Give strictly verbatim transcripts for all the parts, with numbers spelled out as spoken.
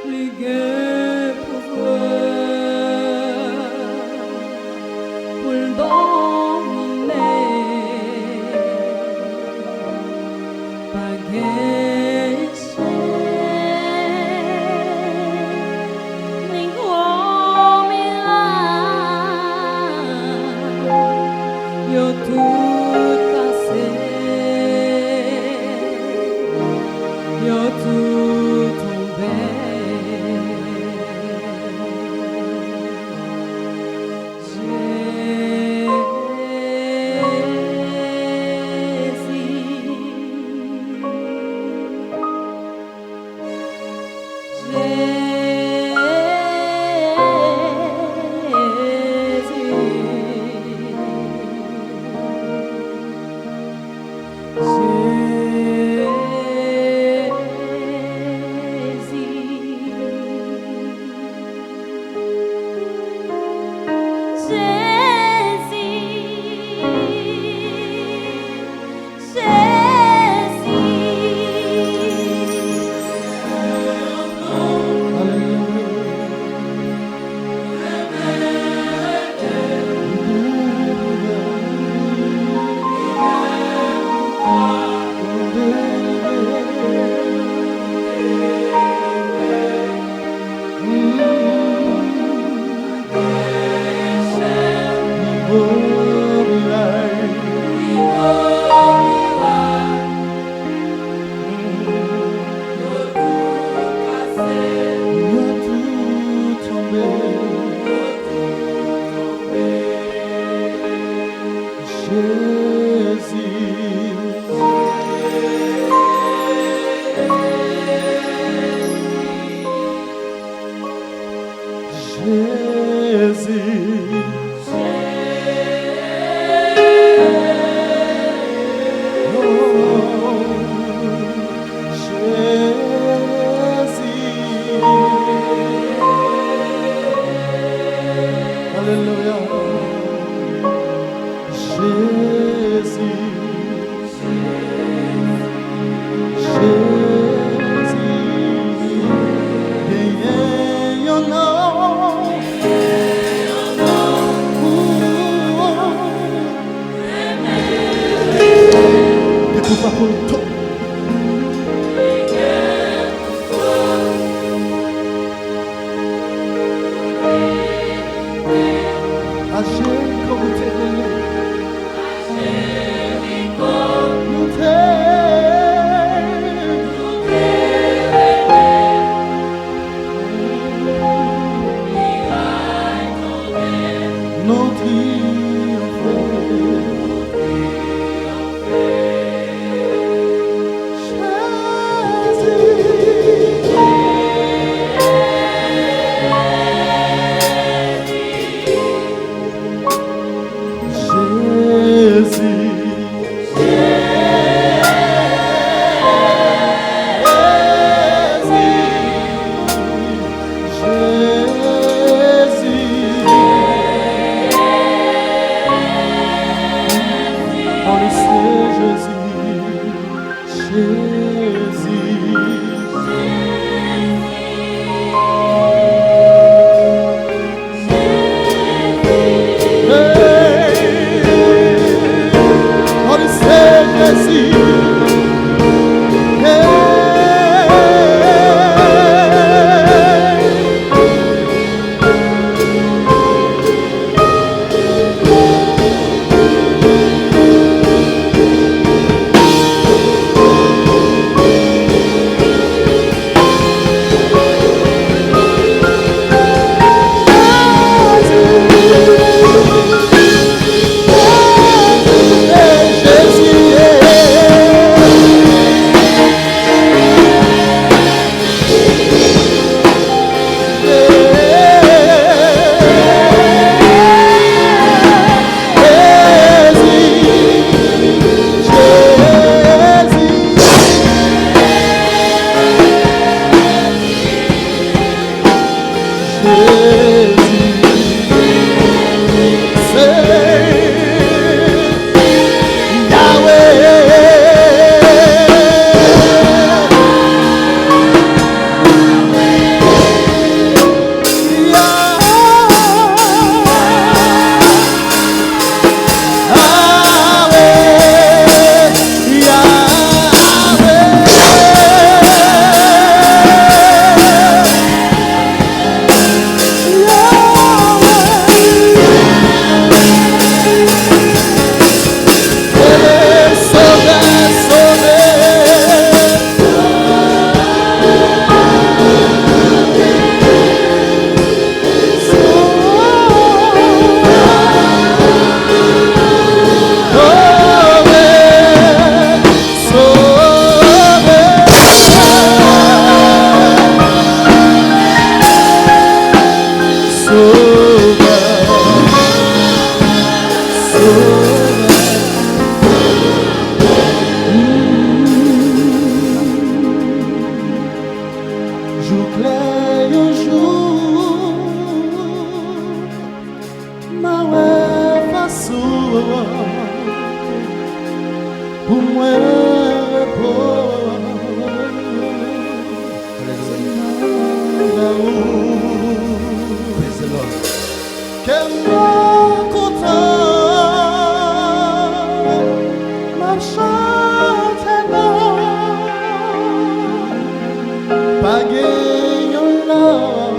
Li gen pouvwa pou l domine. Pa gen chen ni gwo miray, yo tout kase, yo tout tonbe. Jezi. Jezi. Jezi. Jezi. Alelouya. Jezi. Jezi. Oh, Jezi. Alelouya. Jezi. Jezi, genyen yon non. Ou, ou, ou. Depi w pa konn tou. Aji kon ou te rele. Nou te, nou triyonfe. Jou klè yon jou, m a wè fas ou pou mwen repo. Alelouya. Se nan men ou. Praise the Lord. Kè m kontan, m ap chante non. Pa gen yon lòt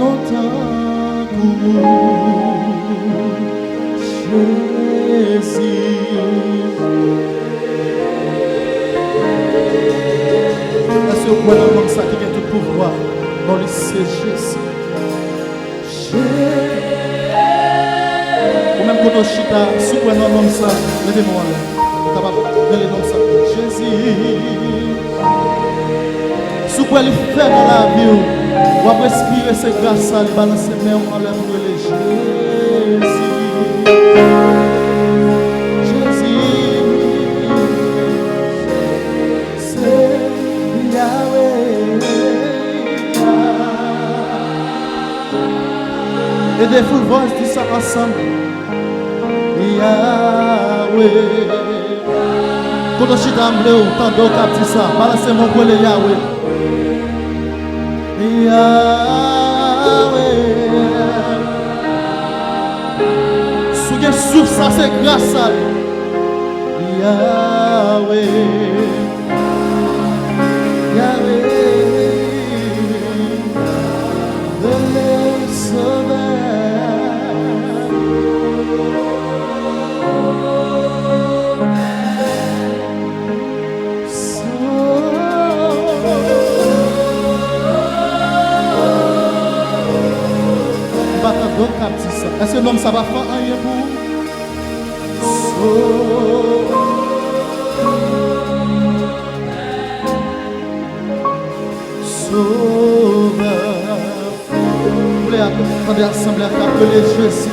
non tankou Jezi. Èske w kwè nan nonm sa ki gen tout pouvwa? Non li se Jezi. Ou menm kote w chita, si w kwè nan nonm sa, leve men w anlè. Ou kapab rele nonm sa. Jezi. Si w kwè li fè nan lavi w, w ap respire, se gras sa li. Balanse men w anlè pou rele Jezi. Jezi. Se Yahweh. Ede Full Voice di sa ansanm. Yahweh. Kote w chita, m vle w tande w k ap di sa. Balanse men w pou w rele Yahweh. Yahweh. Si w gen souf, sa se gras a li. Yahweh. Yahweh, le Sauveur. M pa tande w k ap di sa. Èske nonm sa pa fè anyen pou ou? Sovè. M vle tande asanble a k ap rele Jezi.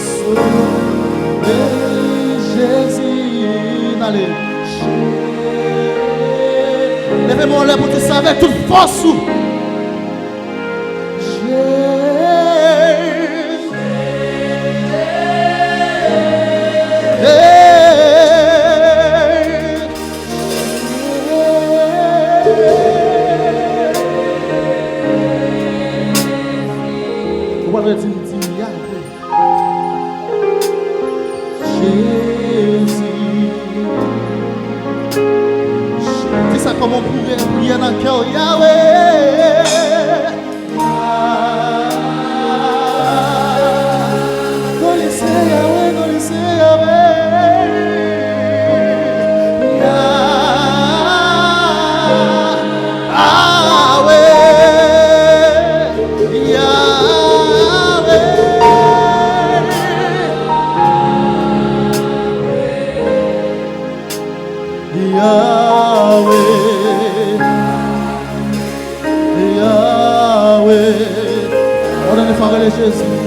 Sovè Jezi. Ale. Leve men w anlè pou di sa avèk tout fòs ou. Jezi. Ou pa dwe di m, di m Yahweh. Jezi. Di sa kòman w pou priye nan kè w, Yahweh. Non li se Yahweh, non li se Yahweh. Yahweh, Yahweh. Yahweh, Yahweh. On dènye fwa, rele Jezi.